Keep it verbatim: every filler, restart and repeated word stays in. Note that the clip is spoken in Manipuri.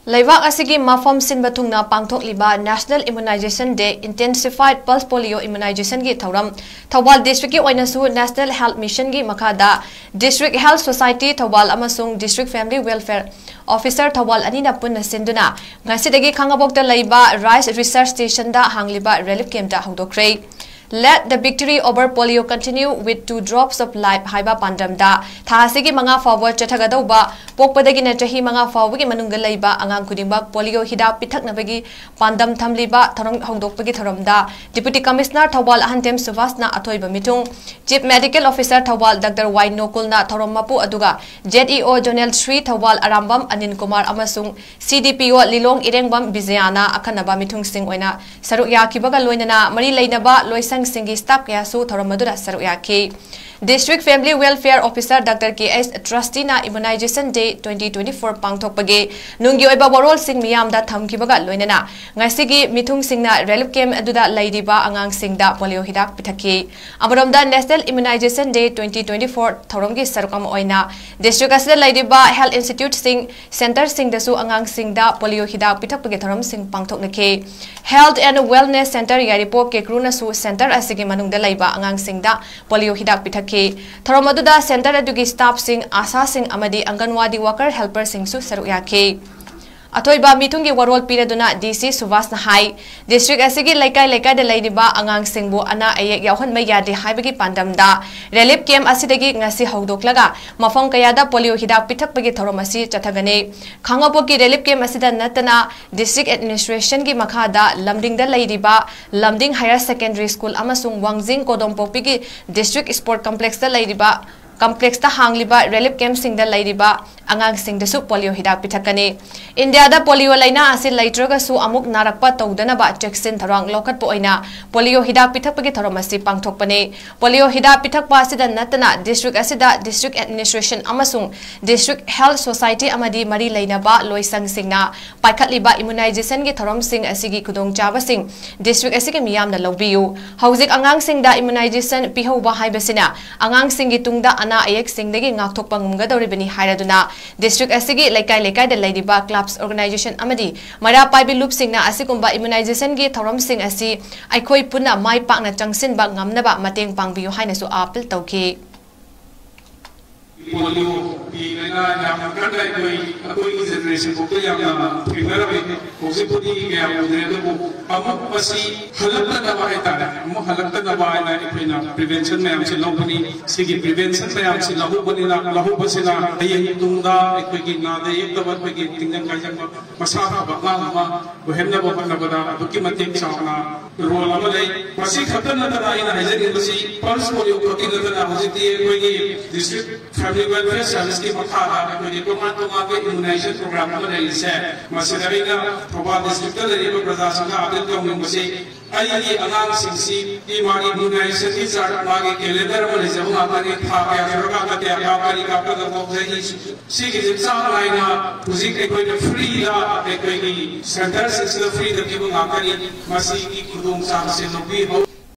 ꯂꯩꯕꯥꯛ ꯑꯁꯤꯒꯤ ꯃꯐꯝ ꯁꯤꯟꯕ ꯊꯨꯡꯅ ꯄꯥꯡꯊꯣꯛꯂꯤꯕ National Immunization Day Intensified Pulse Polio Immunizationꯒꯤ ꯊꯧꯔꯝ ꯊꯧꯕꯥꯜ districtꯀꯤ ꯑꯣꯏꯅꯁꯨ National Health Missionꯒꯤ ꯃꯈꯥꯗ District Health Society ꯊꯧꯕꯥꯜ ꯑꯃꯁꯨꯡ District Family Welfare Officer Thoubal ꯑꯅꯤꯅ ꯄꯨꯟꯅ ꯁꯤꯟꯗꯨꯅ ꯉꯁꯤꯗꯒꯤ ꯈꯥꯡꯉꯕꯣꯛꯇ ꯂꯩꯕ Rice Research Stationꯗ ꯍꯥꯡꯂꯤꯕ relief campꯇ ꯍꯧꯗꯣꯛꯈ꯭ꯔꯦ꯫ Let the victory over polio continue with two drops of life ꯍꯥꯏꯕ ꯄꯥꯟꯗꯝꯗ ꯊꯥ ꯑꯁꯤꯒꯤ ꯃꯉꯥ ꯐꯥꯎꯕ ꯆꯠꯊꯒꯗꯧꯕ ꯄꯣꯛꯄꯗꯒꯤꯅ ꯆꯍꯤ ꯃꯉꯥ ꯐꯥꯎꯕꯒꯤ ꯃꯅꯨꯡꯗ ꯂꯩꯕ ꯑꯉꯥꯡ ꯈꯨꯗꯤꯡꯃꯛ polio ꯍꯤꯗꯥꯛ ꯄꯤꯊꯛꯅꯕꯒꯤ ꯄꯥꯟꯗꯝ ꯊꯝꯂꯤꯕ ꯊꯧꯔꯝ ꯍꯧꯗꯣꯛꯄꯒꯤ ꯊꯧꯔꯝꯗ Deputy Commissioner ꯊꯧꯕꯥꯜ ꯑꯍꯟꯊꯦꯝ ꯁꯨꯕꯥꯁꯅ ꯑꯊꯣꯏꯕ ꯃꯤꯊꯨꯡ, Chief Medical Officer Thoubal Doctor ꯋꯥꯏ ꯅꯣꯀꯨꯜꯅ ꯊꯧꯔꯝ ꯃꯄꯨ ꯑꯗꯨꯒ Z E O Zonal three Thoubal Arambam Anil Kumar ꯑꯃꯁꯨꯡ C D P O ꯂꯤꯂꯣꯡ ꯏꯔꯦꯡꯕꯝ ꯕꯤꯖꯌꯥꯅ ꯑꯈꯟꯅꯕ ꯃꯤꯊꯨꯡꯁꯤꯡ ꯑꯣꯏꯅ ꯁꯔꯨꯛ ꯌꯥꯈꯤꯕꯒ ꯂꯣꯏꯅꯅ ꯃꯔꯤ ꯂꯩꯅꯕ ꯂꯣꯏꯁꯪꯁꯤꯡꯒꯤ staff ꯀꯌꯥꯁꯨ ꯊꯧꯔꯝ ꯑꯗꯨꯗ ꯁꯔꯨꯛ ꯌꯥꯈꯤ꯫ District Family Welfare Officer Doctor K S Trustyꯅ Immunization Day twenty twenty-four ꯄꯥꯡꯊꯣꯛꯄꯒꯤ ꯅꯨꯡꯒꯤ ꯑꯣꯏꯕ ꯋꯥꯔꯣꯜꯁꯤꯡ ꯃꯤꯌꯥꯝꯗ ꯊꯝꯈꯤꯕꯒ ꯂꯣꯏꯅꯅ ꯉꯁꯤꯒꯤ ꯃꯤꯊꯨꯡꯁꯤꯡꯅ relief camp ꯑꯗꯨꯗ ꯂꯩꯔꯤꯕ ꯑꯉꯥꯡꯁꯤꯡꯗ polio ꯍꯤꯗꯥꯛ ꯄꯤꯊꯛꯈꯤ꯫ ꯑꯃꯔꯣꯝꯗ National Immunization Day twenty twenty-four ꯊꯧꯔꯝꯒꯤ ꯁꯔꯨꯛ ꯑꯃ ꯑꯣꯏꯅ district ꯑꯁꯤꯗ ꯂꯩꯔꯤꯕ health instituteꯁꯤꯡ, centreꯁꯤꯡꯗꯁꯨ ꯑꯉꯥꯡꯁꯤꯡꯗ polio ꯍꯤꯗꯥꯛ ꯄꯤꯊꯛꯄꯒꯤ ꯊꯧꯔꯝꯁꯤꯡ ꯄꯥꯡꯊꯣꯛꯅꯈꯤ꯫ Health and Wellness Centre Yairipok ꯀꯦꯀ꯭ꯔꯨꯅꯁꯨ centre ꯑꯁꯤꯒꯤ ꯃꯅꯨꯡꯗ ꯂꯩꯕ ꯑꯉꯥꯡꯁꯤꯡꯗ polio ꯍꯤꯗꯥꯛ ꯄꯤꯊꯛꯈꯤ꯫ ꯊꯧꯔꯝ ꯑꯗꯨꯗ centre ꯑꯗꯨꯒꯤ staffꯁꯤꯡ, ꯑꯥꯁꯥꯁꯤꯡ ꯑꯃꯗꯤ ꯑꯪꯒꯟꯋꯥꯗꯤ worker helperꯁꯤꯡꯁꯨ ꯁꯔꯨꯛ ꯌꯥꯈꯤ꯫ ꯑꯊꯣꯏꯕ ꯃꯤꯊꯨꯡꯒꯤ ꯋꯥꯔꯣꯜ ꯄꯤꯔꯗꯨꯅ D C ꯁꯨꯕꯥꯁꯅ ꯍꯥꯏ, district ꯑꯁꯤꯒꯤ ꯂꯩꯀꯥꯏ ꯂꯩꯀꯥꯏꯗ ꯂꯩꯔꯤꯕ ꯑꯉꯥꯡꯁꯤꯡꯕꯨ ꯑꯅꯥ ꯑꯌꯦꯛ ꯌꯥꯎꯍꯟꯕ ꯌꯥꯗꯦ ꯍꯥꯏꯕꯒꯤ ꯄꯥꯟꯗꯝꯗ relief camp ꯑꯁꯤꯗꯒꯤ ꯉꯁꯤ ꯍꯧꯗꯣꯛꯂꯒ ꯃꯐꯝ ꯀꯌꯥꯗ polio ꯍꯤꯗꯥꯛ ꯄꯤꯊꯛꯄꯒꯤ ꯊꯧꯔꯝ ꯑꯁꯤ ꯆꯠꯊꯒꯅꯤ꯫ ꯈꯥꯡꯉꯕꯣꯛꯀꯤ relief camp ꯑꯁꯤꯗ ꯅꯠꯇꯅ district administrationꯒꯤ ꯃꯈꯥꯗ ꯂꯝꯗꯤꯡꯗ ꯂꯩꯔꯤꯕ ꯂꯝꯗꯤꯡ Higher Secondary School ꯑꯃꯁꯨꯡ ꯋꯥꯡꯖꯤꯡ ꯀꯣꯗꯣꯝꯄꯣꯛꯄꯤꯒꯤ district sport complexꯇ ꯂꯩꯔꯤꯕ complexꯇ ꯍꯥꯡꯂꯤꯕ relief campꯁꯤꯡꯗ ꯂꯩꯔꯤꯕ ꯑꯉꯥꯡꯁꯤꯡꯗꯁꯨ polio ꯍꯤꯗꯥꯛ ꯄꯤꯊꯛꯀꯅꯤ꯫ ꯏꯟꯗꯤꯌꯥꯗ polio ꯂꯥꯏꯅꯥ ꯑꯁꯤ ꯂꯩꯇ꯭ꯔꯒꯁꯨ ꯑꯃꯨꯛ ꯅꯥꯔꯛꯄ ꯇꯧꯗꯅꯕ ꯆꯦꯛꯁꯤꯟ ꯊꯧꯔꯥꯡ ꯂꯧꯈꯠꯄ ꯑꯣꯏꯅ polio ꯍꯤꯗꯥꯛ ꯄꯤꯊꯛꯄꯒꯤ ꯊꯧꯔꯝ ꯑꯁꯤ ꯄꯥꯡꯊꯣꯛꯄꯅꯤ꯫ Polio ꯍꯤꯗꯥꯛ ꯄꯤꯊꯛꯄ ꯑꯁꯤꯗ ꯅꯠꯇꯅ district ꯑꯁꯤꯗ district administration ꯑꯃꯁꯨꯡ district health society ꯑꯃꯗꯤ ꯃꯔꯤ ꯂꯩꯅꯕ ꯂꯣꯏꯁꯪꯁꯤꯡꯅ ꯄꯥꯏꯈꯠꯂꯤꯕ immunizationꯒꯤ ꯊꯧꯔꯝꯁꯤꯡ ꯑꯁꯤꯒꯤ ꯈꯨꯗꯣꯡꯆꯥꯕꯁꯤꯡ district ꯑꯁꯤꯒꯤ ꯃꯤꯌꯥꯝꯅ ꯂꯧꯕꯤꯌꯨ꯫ ꯍꯧꯖꯤꯛ ꯑꯉꯥꯡꯁꯤꯡꯗ immunization ꯄꯤꯍꯧꯕ ꯍꯥꯏꯕꯁꯤꯅ ꯑꯉꯥꯡꯁꯤꯡꯒꯤ ꯇꯨꯡꯗ ꯑꯅꯥ ꯑꯌꯦꯛꯁꯤꯡꯗꯒꯤ ꯉꯥꯛꯊꯣꯛꯄ ꯉꯝꯒꯗꯧꯔꯤꯕꯅꯤ ꯍꯥꯏꯔꯗꯨꯅ, district ꯑꯁꯤꯒꯤ ꯂꯩꯀꯥꯏ ꯂꯩꯀꯥꯏꯗ ꯂꯩꯔꯤꯕ clubs, organization ꯑꯃꯗꯤ ꯃꯩꯔꯥ ꯄꯥꯏꯕꯤ ꯂꯨꯞꯁꯤꯡꯅ ꯑꯁꯤꯒꯨꯝꯕ immunizationꯒꯤ ꯊꯧꯔꯝꯁꯤꯡ ꯑꯁꯤ ꯑꯩꯈꯣꯏ ꯄꯨꯟꯅ ꯃꯥꯏ ꯄꯥꯛꯅ ꯆꯪꯁꯤꯟꯕ ꯉꯝꯅꯕ ꯃꯇꯦꯡ ꯄꯥꯡꯕꯤꯌꯨ ꯍꯥꯏꯅꯁꯨ appeal ꯇꯧꯈꯤ꯫ Polioꯒꯤ ꯂꯥꯏꯅꯥ ꯌꯥꯝꯅ ꯀꯟꯅ ꯑꯩꯈꯣꯏ, ꯑꯩꯈꯣꯏꯒꯤ generation ꯐꯥꯎꯗ ꯌꯥꯝꯅ ꯊꯦꯡꯅꯔꯝꯃꯤ꯫ ꯍꯧꯖꯤꯛꯄꯨꯗꯤ ꯀꯌꯥ ꯎꯗ꯭ꯔꯦ, ꯑꯗꯨꯕꯨ ꯑꯃꯨꯛ ꯃꯁꯤ ꯍꯜꯂꯛꯇꯅꯕ ꯍꯥꯏꯇꯥꯔꯦ, ꯑꯃꯨꯛ ꯍꯜꯂꯛꯇꯅꯕ ꯍꯥꯏꯅ ꯑꯩꯈꯣꯏꯅ prevention ꯃꯌꯥꯝꯁꯦ ꯂꯧꯕꯅꯤ꯫ ꯁꯤꯒꯤ prevention ꯃꯌꯥꯝꯁꯤ ꯂꯧꯍꯧꯕꯅꯤꯅ, ꯂꯧꯍꯧꯕꯁꯤꯅ ꯍꯌꯦꯡ ꯇꯨꯡꯗ ꯑꯩꯈꯣꯏꯒꯤ ꯅꯥꯗ ꯌꯦꯛꯇꯕ, ꯑꯩꯈꯣꯏꯒꯤ ꯇꯤꯟꯖꯪ ꯀꯥꯏꯖꯪꯕ ꯃꯁꯥ ꯐꯕ ꯑꯉꯥꯡ ꯑꯃ ꯑꯣꯏꯍꯟꯅꯕ ꯍꯣꯠꯅꯕꯗ ꯑꯗꯨꯛꯀꯤ ꯃꯇꯤꯛ ꯆꯥꯎꯅ role ꯑꯃ ꯂꯩ꯫ ꯃꯁꯤ ꯈꯛꯇ ꯅꯠꯇꯅ ꯑꯩꯅ ꯍꯥꯏꯖꯅꯤꯡꯕꯁꯤ, pulse polio ꯈꯛꯀꯤ ꯅꯠꯇꯅ ꯍꯧꯖꯤꯛꯇꯤ ꯑꯩꯈꯣꯏꯒꯤ district family welfare serviceꯀꯤ ꯃꯈꯥꯗ ꯑꯩꯈꯣꯏꯒꯤ ꯇꯣꯉꯥꯟ ꯇꯣꯉꯥꯟꯕ immunization program ꯑꯃ ꯂꯩꯔꯤꯁꯦ꯫ ꯃꯁꯤꯗ ꯑꯩꯅ ꯊꯧꯕꯥꯜ districtꯇ ꯂꯩꯔꯤꯕ ꯄ꯭ꯔꯖꯥꯁꯤꯡꯗ appeal ꯇꯧꯅꯤꯡꯕꯁꯤ, ꯑꯩꯒꯤ ꯑꯉꯥꯡꯁꯤꯡꯁꯤ ꯃꯥꯒꯤ immunizationꯒꯤ chart, ꯃꯥꯒꯤ calendar ꯑꯃ ꯂꯩꯖꯕ ꯉꯥꯛꯇꯅꯤ꯫ ꯊꯥ ꯀꯌꯥ ꯁꯨꯔꯀꯥꯟꯗ ꯀꯌꯥ ꯀꯥꯞꯀꯅꯤ, ꯀꯥꯞꯀꯗꯕ ꯆꯍꯤ ꯁꯤꯒꯤꯁꯦ ꯆꯥꯡ ꯅꯥꯏꯅ ꯍꯧꯖꯤꯛ ꯑꯩꯈꯣꯏꯅ freeꯗ ꯑꯩꯈꯣꯏꯒꯤ centreꯁꯤꯡꯁꯤꯗ freeꯗ ꯄꯤꯕ ꯉꯥꯛꯇꯅꯤ꯫ ꯃꯁꯤꯒꯤ ꯈꯨꯗꯣꯡꯆꯥꯕꯁꯦ ꯂꯧꯕꯤꯍꯧ꯫